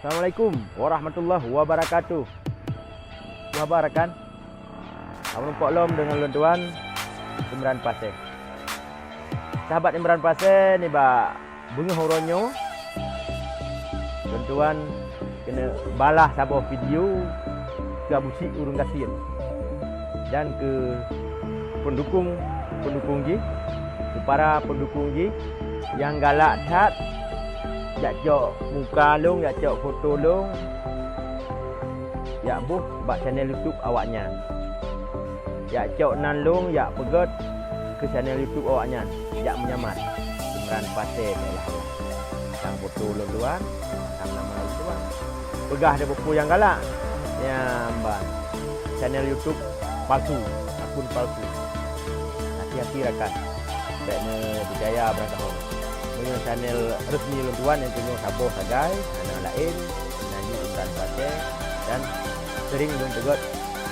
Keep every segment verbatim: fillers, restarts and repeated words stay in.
Assalamualaikum warahmatullahi wabarakatuh. Wah, rakan. Meureumpok lom deungon lôn tuan Imran Pasé. Sahabat Imran Pasé, nibak beungoh uroe nyoe, lôn tuan keuneuk balah saboh video keu Abusyik ureuëng gasien dan keu peundukong-peundukong jih, keu para peundukong jih nyang galak that jak cok muka lôn, jak cok foto lôn, jak boh bak channel YouTube awaknyan. Jak cok nan lôn, jak peugét keu channel YouTube awaknyan, jak meunyamar Imran Pasé, bèk lah. Pasang foto lôn tuan, pasang nama lôn tuan. Peugah deh peue-peue nyang galak. Nyan ban. Channel YouTube palsu, akun palsu. Hati-hati rakan. Bèk neupeucaya barangkaho. Meunyoe channel resmi lôn tuan nyang keunoe saboh sagai, hana laén, nan jih Imran Pasé dan sering lôn peugét,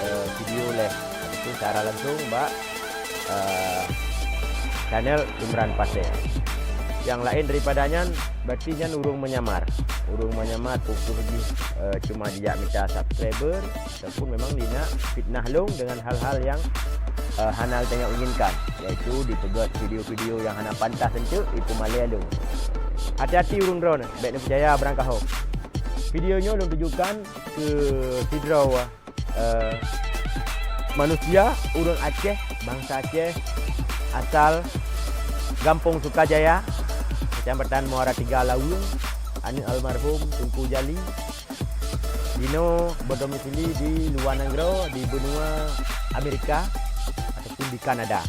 eh, video live ataupun siaran langsung bak, eh, channel Imran Pasé. Nyang laén daripada nyan, berarti nyan ureuëng meunyamar. Ureuëng meunyamar, pukul jih, eh, cuma jijak mita subscriber, ataupun memang jih nak fitnah lôn dengan hal-hal nyang, eh, hana geutanyoe inginkan, yaitu jipeugét video-video nyang hana pantas eunteuk jipeumalèe lôn. Hati-hati ureuëng droeneuh, bèk neupeucaya barangkaho. Video nyoe lôn tujukan keu sidroe, eh, manusia ureuëng Aceh, bansa Aceh, asal Gampông Sukajaya, Kecamatan Muara Tiga Laweueng, aneuk almarhum Teungku Jali. Jinoe berdomisili di luwa nanggroe, di benua Amerika ataupun di Kanada.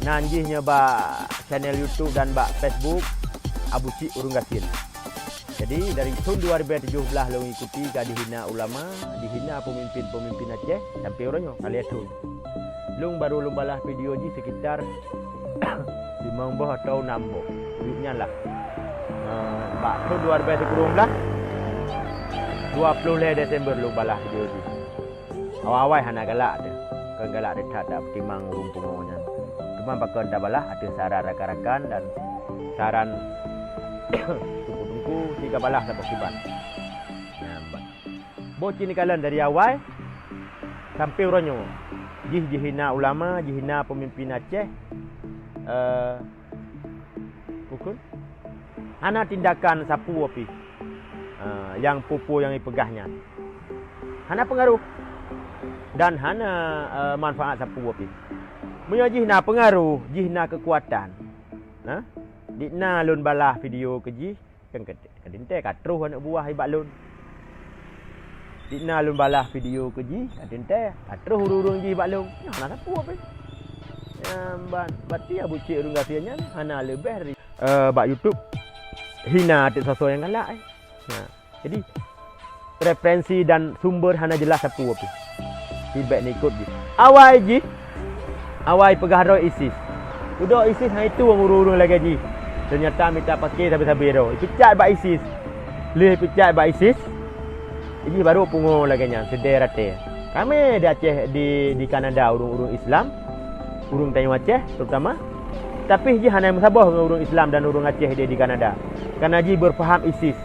Nan jih nyoe bak channel YouTube dan bak Facebook, Abusyik Ureuëng Gasien. Jadi, dari thon dua ribèe tujoh blah lôn ikuti ka jihina ulama, jihina peumimpin-peumimpin Aceh, sampoe uroe nyoe, ka lhèe thon. Lôn barô lôn balah video jih sekitar limong boh atau nam boh, udép nyan lah. Eh, bak thon dua ribèe sikureueng blah, dua ploh lhèe Desember lôn balah video jih. Awai-awai hana galak teuh, kon galak teuh that tapeutimang ureuëng pungo nyan. Teuma pakon tabalah ateueh saran rakan-rakan dan saran teungku-teungku, si ka balah saboh kiban. Nyan ban. Boh ci neukalon dari awai sampoe uroe nyoe. Jih jihina ulama, jihina peumimpin Aceh, eh, Bukon? Hana tindakan sapeue pih, eh, nyang peue-peue nyang jipeugah nyan. Hana peungaroh dan hana, eh, manfaat sapeue pih. Meunyoe jih na peungaroh, jih na keukuatan, nah, di na lôn balah video keu jih, kan ka, ka teuntèe ka troh aneuk buah bak lôn. Di na lôn balah video keu jih, ka teuntèe ka troh ureuëng-ureuëng jih bak lôn. Nyan hana sapeue pih. Nyan ban, berarti Abusyik Ureuëng Gasien nyan hana leubeh dari, eh, bak YouTube hina ateueh soe-soe nyang galak, eh. Nah, jadi referensi dan sumber hana jeulaih sapeue pih. Feedback neukot jih. Awai jih, awai peugah droe ISIS. Udoe ISIS hana itueng ureuëng-ureuëng lagèe jih. Teunyata mita paké sabe-sabe droe. Ipeucat bak ISIS. Lheueh ipeucat bak ISIS, jih barô pungo lagèe nyan, seudeh raté. Ramé di Aceh, di, di Kanada ureuëng-ureuëng Islam, ureuëng tanyoe Aceh terutama. Tapi jih hana meusaboh ngon ureuëng Islam dan ureuëng Aceh di, di Kanada. Karena jih beupaham ISIS.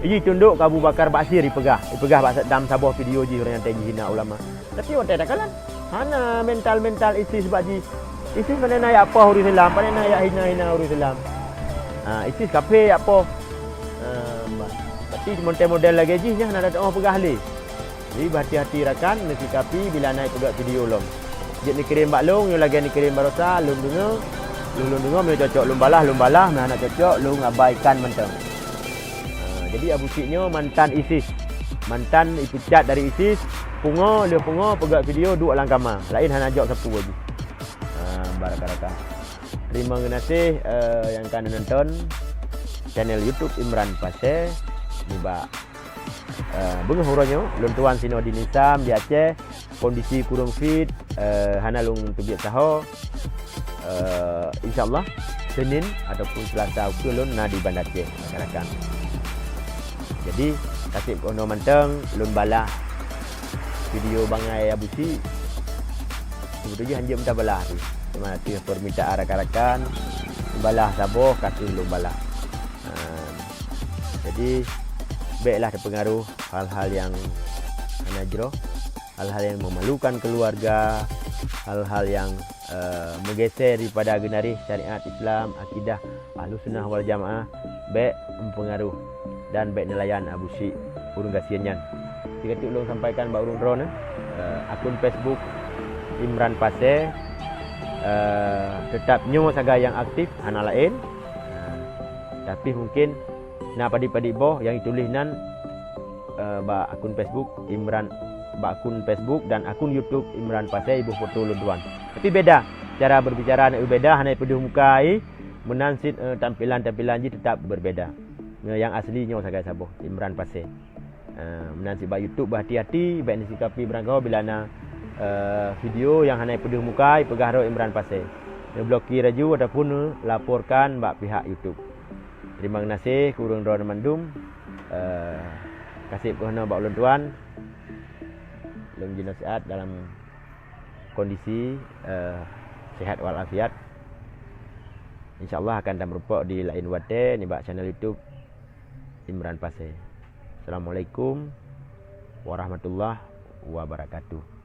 Jih tundok keu Abu Bakar Ba'asyir ipeugah. Ipeugah bak dalam saboh video jih ureuëng nyang teuh jihina ulama. Tapi watèe takalon, hana mental-mental ISIS bak jih. ISIS pandai na jak poh ureuëng Islam, pandai na jak hina-hina ureuëng Islam. Ha, ISIS kafé jak poh. Ha, ma-, tapi model-model lagèe jih nyan hana tatu'oh peugah lé. Jadi, beuhati-hati rakan, neusikapi bila na jipeugah video lom. Jeuet neukirém bak lôn, nyoe lagèe neukirém barosa, lôn deungö, lôn, lôn deungö, meunyoe cocok lôn balah, lôn balah, meunyoe hana cocok, lôn abaikan mantong. Ha, jadi Abusyik nyoe mantan ISIS. Mantan ipeucat dari ISIS, pungo, lheueh pungo, peugah video duek lam kama. Laén hana jok sapeue jih. Ha, barakallahu. Terima kasih, eh, nyang ka neunonton channel YouTube Imran Pasé nibak, eh, beungoh uroe nyoe, lôn tuan sinoe di Nisam, di Aceh, kondisi kureueng fit, eh, hana lôn teubiet saho. Eh, insya-Allah, Senin ataupun Selasa ukeue lôn na di Banda Aceh, rakan-rakan. Jadi, ka sép keunoe mantong lôn balah video bangai Abusyik. Seubeutôi jih hanjeuet mita balah pih. Cuma ateueh peumintaan rakan-rakan, lôn balah saboh, ka kheueh lôn balah. Ha, jadi, Béklah teupeungaruh hal-hal nyang hana jroh, hal-hal nyang meumalukan keuluwarga, hal-hal nyang, eh, meugeusé daripada geunaréh syariat Islam, akidah Ahlussunnah wal Jamaah, bék meupeungaruh dan bék neulayan Abu Syik ureuëng gasien nyan. Sigoe teuk lôn sampaikan bak ureuëng droeneuh, eh, akun Facebook Imran Pasé, eh, teutab nyoe sagai nyang aktif, hana laén. Eh, tapi mungkin na padub-padub boh nyang jituléh nan, eh, bak akun Facebook Imran, bak akun Facebook dan akun YouTube Imran Pasé iboh foto lôn tuan. Tapi beda cara berbicara, na beda, hana peudeuh muka, eh, meunan cit, eh, tampilan-tampilan jih teutab berbeda. Nyoe nyang asli nyoe sagai saboh, Imran Pasé. Eh, meunan cit bak YouTube, beuhati-hati, bék neusikapi beurangkaho bila na, eh, video nyang hana peudeuh muka, peugah droe Imran Pasé. Neublokir laju ataupun neulaporkan bak pihak YouTube. Terima kasih keu ureuëng droeneuh mandum. Eh, kaseb keunoe bak ulôn tuan. Lôn jinoe siat dalam kondisi, eh, sehat walafiat. Insya Allah akan tameureumpok di laén watée nibak channel YouTube Imran Pasé. Assalamualaikum warahmatullahi wabarakatuh.